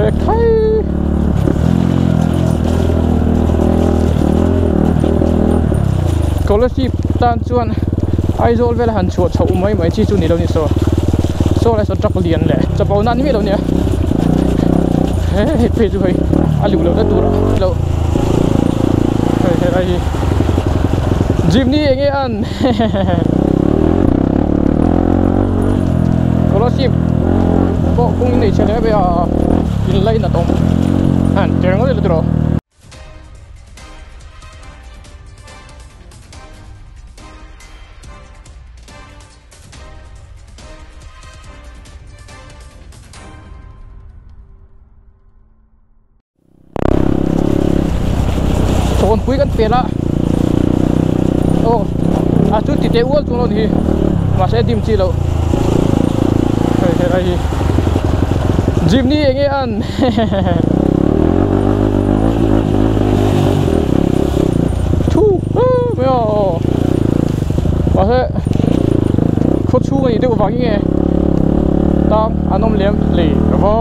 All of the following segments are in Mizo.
He khai Kolasib tan chuan Aizawl vel han chhuah chhoh mai mai chi chu ni lo ni saw saw lai saw truck lian leh chapo nan miah lo nia he hei phei chu hei a luh loh na tur lo hei helai hi jeepney eng nge an Kolasib pawh kawng nei chhe hle mai a in lainat awm han cher ngawt ila tiraw. Chawnpui kan pel a aw a chu ti teh ual chuan hi mahse dim chi loh hei helai hi jeepney eng nge an thu mai a aw mahse khaw chhung a nih deuh vang nge tang an awm lem hlei lo va.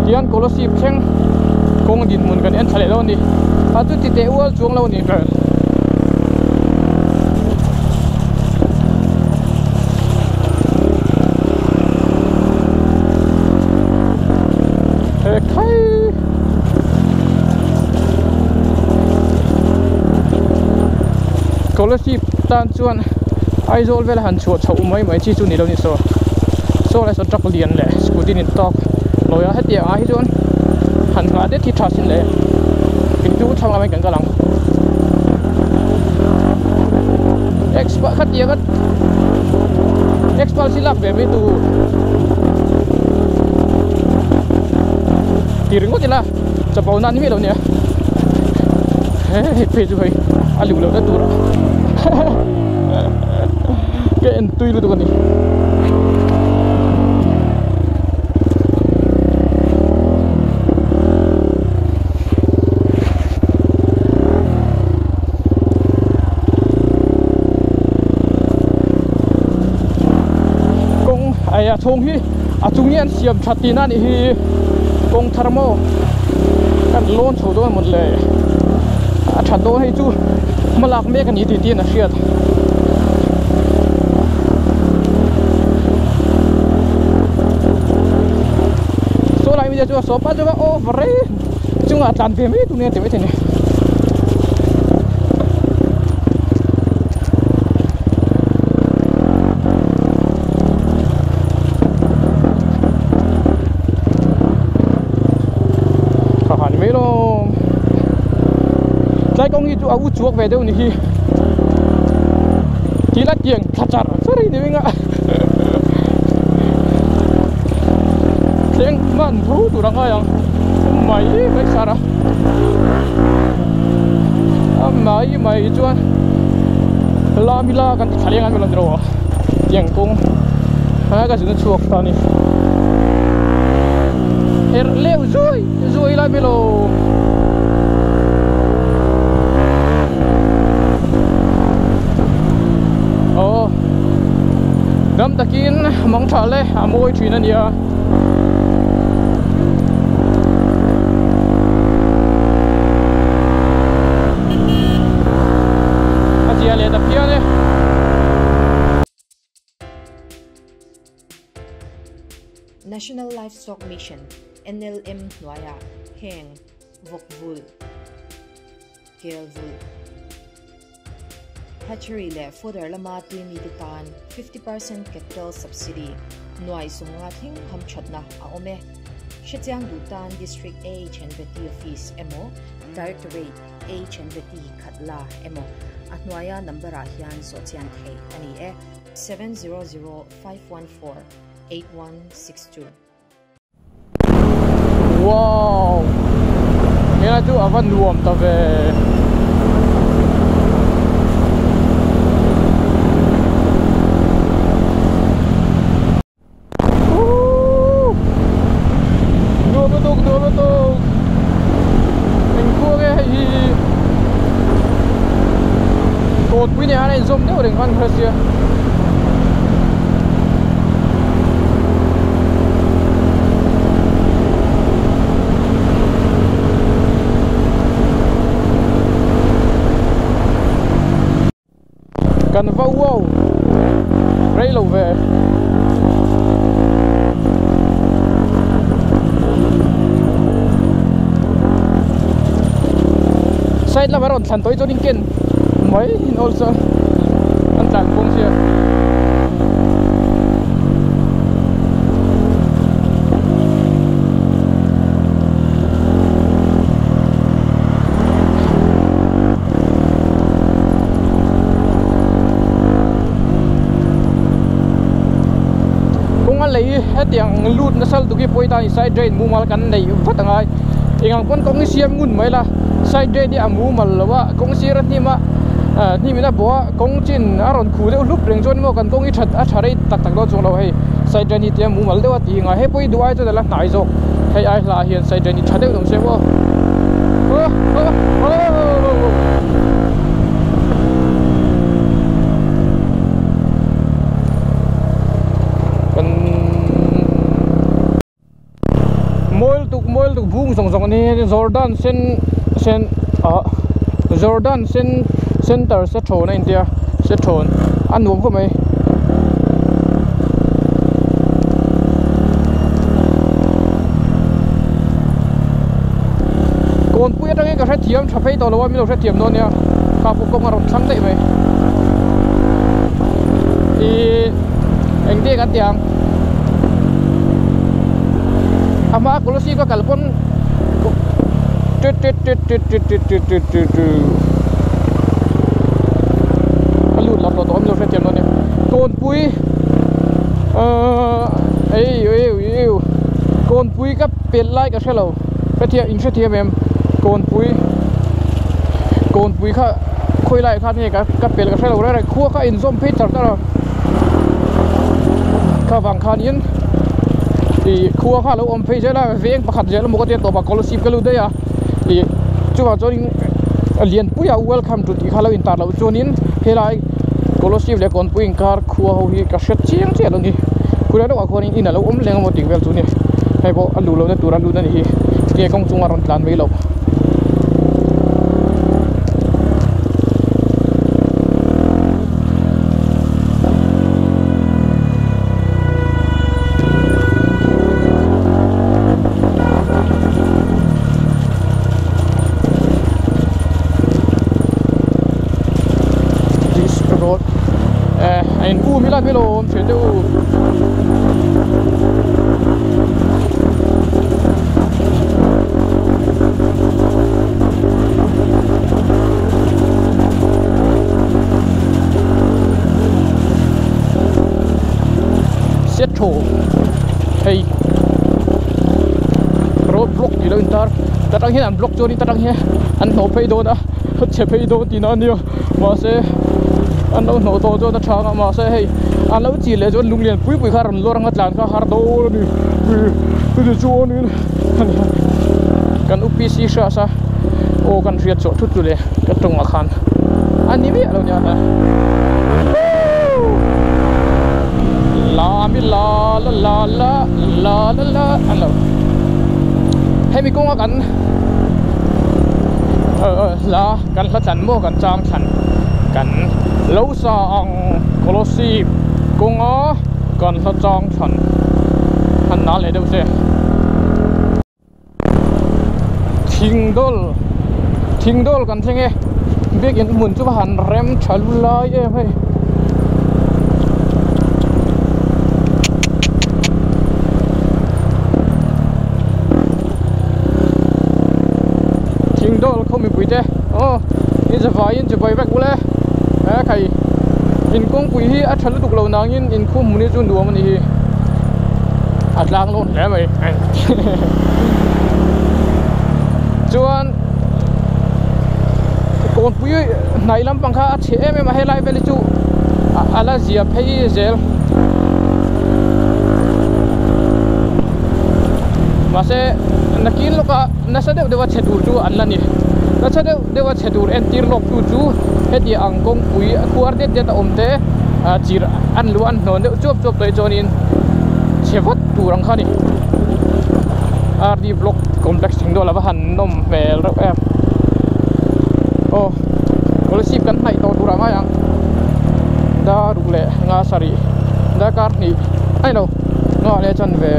Tihian Kolasib thleng kawng dinhmun kan en thla leh lo a ni. A chu ti teh ual chuang lo a nih hmel. He khai Kolasib tan chuan Aizawl vel han chhuah chhoh mai mai chi chu ni lo ni saw. Saw lai saw truck lian leh scooty nen tawk lawi a hetiang ah hi chuan han nghah det hi tha sin le eng chu thlang lamah kan kal ang x pah khatiang a x pulse hi lak ve mai tur ti ringawt ila chapo nan miah lo nia hei phei chu hei a luh loh na tur ka en tui lutuk a ni. Kawng ai a chhawng hi a chung hi an siam that tihna a nih hi kawng thar maw kan lawn chho dawn amawn le a that dawn hei chu hma lak mek a ni tih te in a hriat. Saw lai mi te chu a saw pa chu a over rei chungah tlan ve mai tur nia ti maithei a ni. Ka han mai lo tlai kawng hi chu a u chuak ve deuh ni hi tih la tiang thla char char hi ni mai nga thleng hman tho tur a ngai ang mai mai sar a a mai mai chuan lamila kan ti thla leng a ni lo tiang kawng a ka zun a chhuak ta a ni herh leuh zui zui lai mai lo. Aw dam takin mang tha le a mawi thin a nia. A zia leh ta phian e. National Livestock Mission, NLM, hnuaiah heng vawk vulh, kel vulh, hatchery leh fodder lama tui mite tan 50% capital subsidy nuai sumnga thleng ham thatna a awm e. Hrechiang duh tan District AHNVT Office emaw Directorate AHNVT khat la emaw a hnuaia number ah hian zawhchian theih a ni e, 700514 8162. Wow! Helai chu a va nuam ta ve. Nuam lutuk nuam lutuk engkhua nge hei hi kawtpui nen hian a inzawm deuh reng khan ka hre sia. Wow rei lo ve side lama rawn thlan tawh hi chuan in ken mai in awl chuan an tlan kawng sia Kawnga lei hetiang lut nasa lutuk hi pawi ta a ni side drain mumal kan neih vat a ngai engang pawn kawng hi siam ngun mai la side drain hi a mumal lo a kawng sir a hnim a hnim in a bawh a kawng chin a rawn khu deuh hlup reng chuan maw kan kawng hi that a tha rei tak tak dawn chuang lo hei side drain hi tia mumal deuh a tih ngai hei pawh hi duh ai chuan a la hnai zawk hei ai hla ah hian side drain hi tha deuh awm se maw Kan mawi lutuk mawi lutuk bung zawng zawng ani Jordan sen sen ah Jordan sen center se thawn a intia se thawn a nuam khawp mai. Kawnpui atangin ka hrethiam tha phei tawh lo a min lo hrethiam dawn nia kha pawh kawng a rawn thlang daih mai ih engtin kan tih ang a hma Kolasib a kal pawn tit tit tit tit tit tit tit tit tit a lut lak lo tawh a min lo hrethiam dawn nia Kawnpui ahh ei ei ei Kawnpui ka pelh lai ka hre lo hrethiam in hrethiam em Kawnpui Kawnpui kha khawi lai khan nge ka pelh ka hre lo reng reng khua kha a inzawm phei char char a kha vang khanin ih khua kha a lo awm phei zel a veng pakhat zel emaw ka tia tawp a scholarship ka lut daih a ih chuvang chuanin lianpuia welcome to tih kha lo intar loh chuanin helai scholarship leh kawnpui inkar khua ho hi ka hre chiang chiah lo a ni khulai deuhah khuanin in a lo awm leng emaw tih vel chu a ni hei pawh a luh lohna tur a lut a ni hi tinge kawng chunga rawn tlan mai loh. This road eh a in um ila hmel awm thin deuh u set thaw hei road block tih lo intar ta tang hian an block chuan in ta tang hian an hnawh phei dawn a chhe phei dawn tihna a nia mahse an lo hnawh tawh chuan a tha ang a mahse hei an lo chil leh chuan lung lian pui pui kha a rawn lawr ang a tlan kha a har dawn a ni chutih chuanin kan upc hriat a aw kan hriat chhuah thut chu le ka tawngah khan a ni miah lo nia la mi la la la la la la la an lo hemi kawnga kan hla kan hla thlan maw kan chang thlan kan lo sa ang Kolasib kawnga kan hla chang thlan han na leh deuh se Thingdawl Thingdawl kan thleng e biakin hmun chu han rem tha lu lai em hei. Thingdawl khaw mipui te aw in zavaiin chibai vek ule he khai in kawngpui hi a tha lutuk lo nangin in khu hmun hi chu nuam a ni hi a tlang lawn hle mai chuan kawnpui hnaih lampang kha a chhe em em a helai vel hi chu a la zia phei zel mahse nakin lawka nasa deuh deuha chhe tur chu an la ni nasa deuh deuha chhe tur entir lawk tu chu heti ang kawngpui a khuar det det a awm te ah chirh an luh an hnawn deuh chuap chuap tawh hi chuanin chhe vat tur ang kha a ni R D block complex thing dawn lova han nawm hmel reuh em aw scholarship kan hnaih tawh tur ah ngai ang. Dar ruk leh nga sarih darkar hnih a ni lo nga leh chanve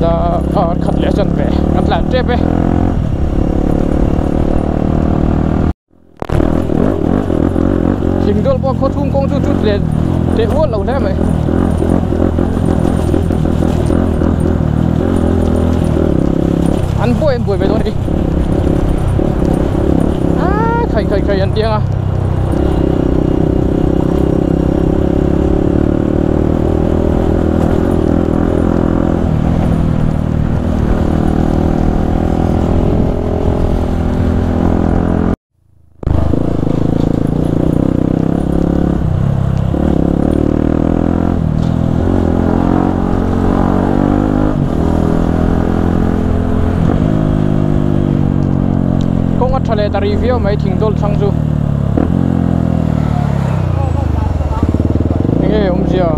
darkar khat leh chanve kan tlan tep e. Thing dawl pawh khaw chhung kawng chu chu tle teh ual lo hle mai. An buai an buai ve dawn a ni. Aa khai khai khai an tiang a. Kawng a tha leh ta rih viau mai thing dawl chhang chu enge awmzia.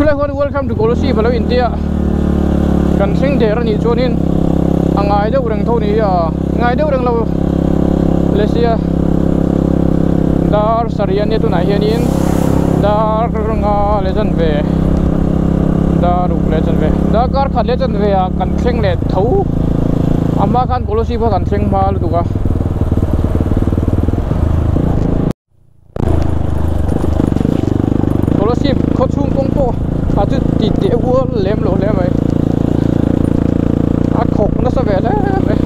Khulai huan welcome to Kolasib alo intia kan thleng der anih chuanin a ngai deuh reng tho ni hi a ngai deuh reng lo le sia dar sarih ania tunah hianin dar nga leh chanve dar ruk leh chanve darkar khat leh chanve ah kan thleng leh tho a hma khan Kolasib kha kan thleng hma lutuk a. Kolasib khaw chhung kawng pawh a chu ti teh ual lem lo hle mai a khawk nasa ve hle mai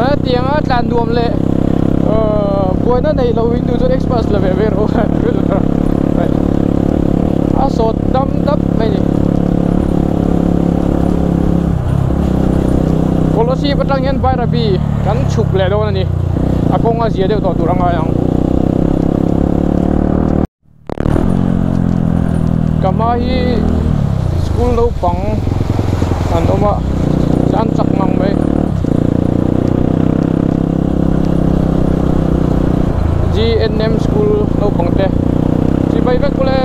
a tianga tlan nuam leh ahh buaina nei lo in duh chuan express la ve ve rawh a sawt dam dap mai ni Kolasib atang hian Bairabi kan chhuk leh dawn a ni a kawng a zia deuh tawh tur a ngai ang. Ka hma hi school naupang an awm a an chak ngang mai G N M school naupang te chibai vek ule.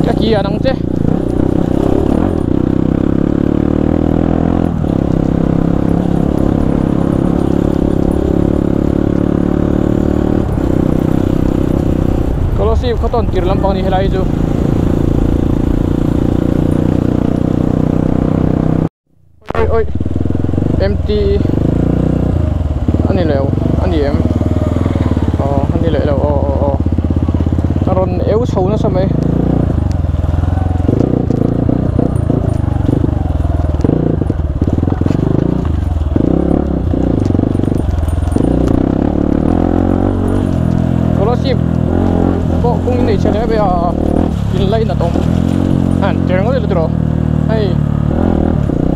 Ka kian ang che. Kolasib khaw tawn tir lampang a ni helai hi chu. Oi oi empty a ni lo a ni em aw a ni leh lo aw aw aw a rawn eu chho nasa mai. Kolasib pawh kawng in nei chhe hle mai a in lainat awm han tir ngawt ila tiraw hei.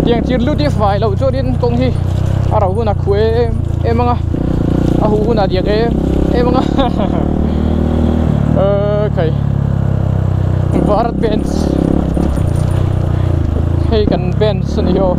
Tiang chir lut hi fai loh chuanin kawng hi a ro hunah khu em em ang a a huh hunah diak em em ang a okay Bharat Benz hei kan Benz a ni hi aw.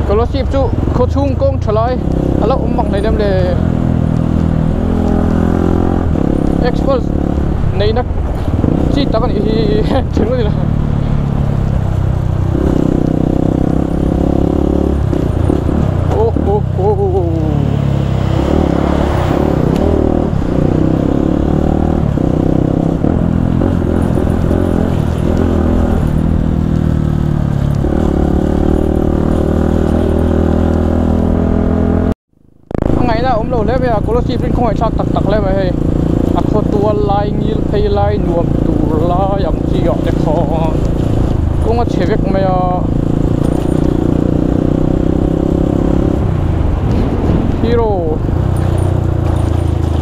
Kolasib chu khaw chhung kawng tha lai a lo awm bang hleinem le express neihna chi tak a nih hi thil a ni lo. Oh oh oh. A ngaihna a awm awm lo hle mai a Kolasib in khawngaih thlak tak tak hle mai hei a khaw tual lai ngil phei lai nuam tur lai ang chi ah te khan kawng a chhe vek mai a hero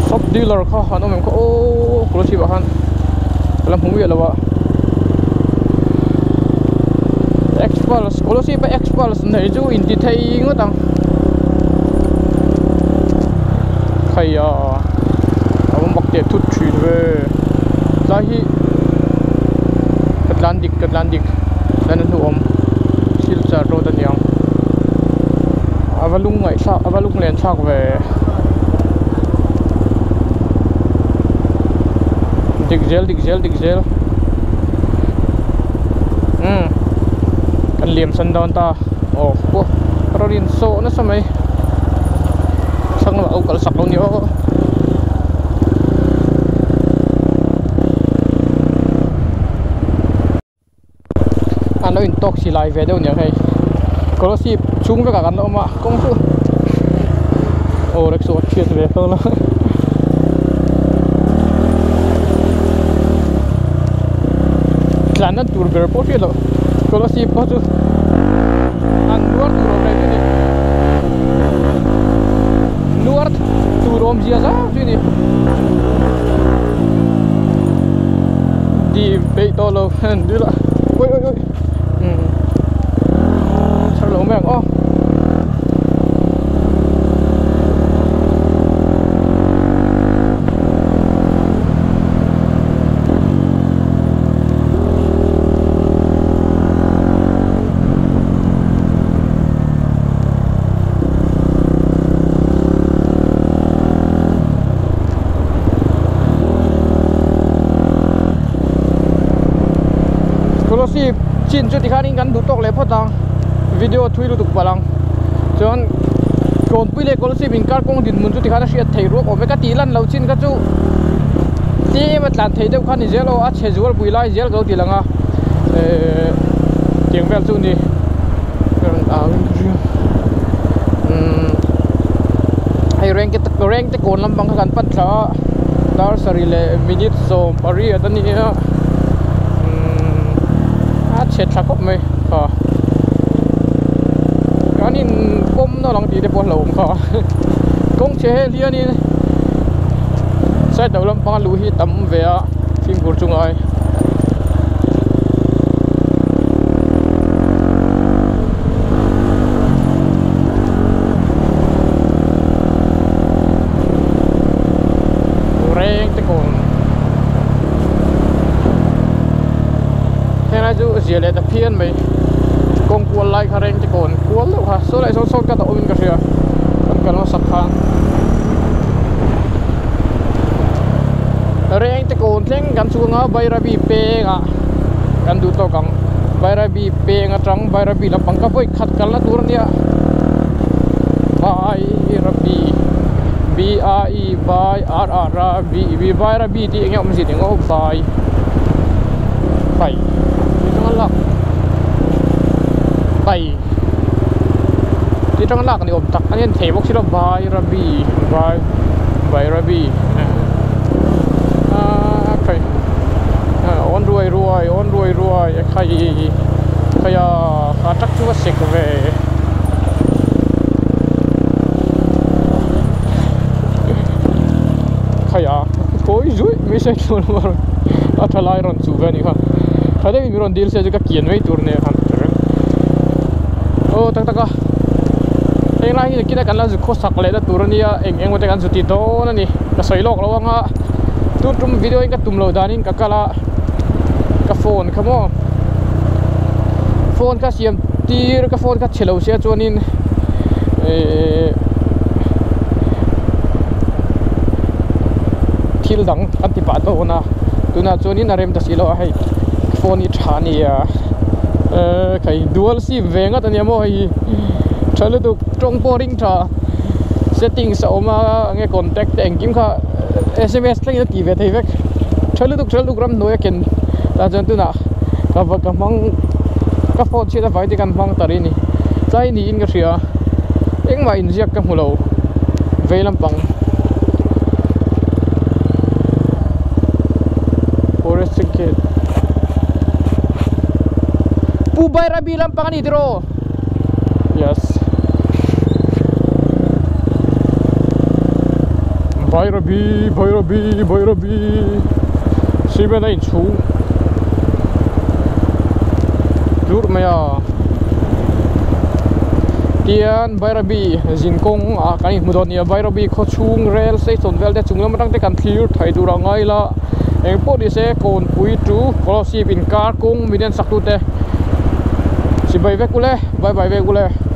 sub dealer kha an awm em kha aww Kolasib ah khan ka la hmu miah lo a Xpulse Kolasib a Xpulse nei chu inti thei ngawt ang khaia a awm bak teh thut thin ve tlai hi ka tlan dik ka tlan dik tlan a hnuawm silchar road a niang a va lung ngaih thlak a va lung len thlak ve dik zel dik zel dik zel umm kan liam san dawn ta aw pawh rawn in sawh nasa mai thlang lamah a kal sak lo ni aw an lo in tawk silai ve deuh aniang hei Kolasib chhung vekah kan la awm a kawng chu aw rickshaw a chhiat ve hlawm a. Tlanna tur ber pawh hriat loh Kolasib pawh chu an nuar tur awm reng chu ni nuar tur awm zia zau chu ni dim peih tawh lo an dil a ui ui ui umm chhar lo mai ang aw. Kolasib chin chu tikhanin kan duh tawk leh phawt ang video thui lutuk palh ang chuan Kawnpui leh Kolasib inkar kawng dinhmun chu tikhan a hriat theih ruak awm e ka tih lan loh chin kha chu tlem a tlan thei deuh kha ni zel aw a chhe zual pui lai zel ka lo ti lang a ehh tiang vel chu ni umm hei rengte rengte kawn lampang kha kan pan thla a dar sarih leh minute 18 a ni a umm a chhe tha khawp mai kha kan in pawm na lang tih te pawh a hlauhawm kha kawng chhe hel hianin side lo lampanga luh hi tam ve a fimkhur chu ngai. Reng te kawn helai chu zia leh ta phian mai kawng kual lai kha reng te kawn kual deuh kha saw lai sawn sawn cut a awm in ka hria kan kal hmasak khan reng te kawn thleng kan chhung a Bairabi peng ah kan duh tawk ang Bairabi peng atang Bairabi lampang ka vawi khat kalna tur ania Bairabi B A I Bai R R A B E B Bairabi tih eng nge awmzia ni ang aw Bai Bai tih atanga lak Bai tih atanga lak ni awm tak a nia thei bawk si lo Bairabi Bai Bairabi aaa khai awn ruai ruai awn ruai ruai a khai khai a kha tak chu a sek ve. Khai a kawi zuih mai se chuan a tha lai rawn chuh ve a nih kha tha deuhin min rawn dil se chu ka kian mai tur nia khan aw tak tak a heng lai hi nakin a kan la zu khawsak leh na tur ania eng eng emaw te kan zu ti dawn a ni ka sawi lawk lo anga tun tum video in ka tum loh danin ka kal a ka phone kha maw phone kha siam tir ka phone kha chhe lo sia chuanin ehh thil dang an ti pah dawn a tunah chuanin a rem ta si lo a hei phone hi tha a ni a ehh khai dual sim ve ngat a nia maw hei hi tha lutuk tawng pawh ring tha settings a awm a enge contact te engkim kha sms thlengin a tih ve thei vek tha lutuk tha lutuk ramhnuai a ken tah chuan tunah ka va ka hmang ka phone chhiat avangin te kan hmang ta rih a ni tlai niin ka hria engmah inziak ka hmu lo. Vei lampang forest gate Pu Bairabi lampang a ni tiraw yes Bairabi Bairabi Bairabi cement a inchhung hlurh mai a tian Bairabi zin kawng ah kan inhmu dawn nia Bairabi khaw chhung rel station vel te chung lam atang te kan thlir thei tur a ngai la eng pawh ni se kawnpui chu Kolasib inkar kawng min en sak tute chibai vek ule bye bye vek ule.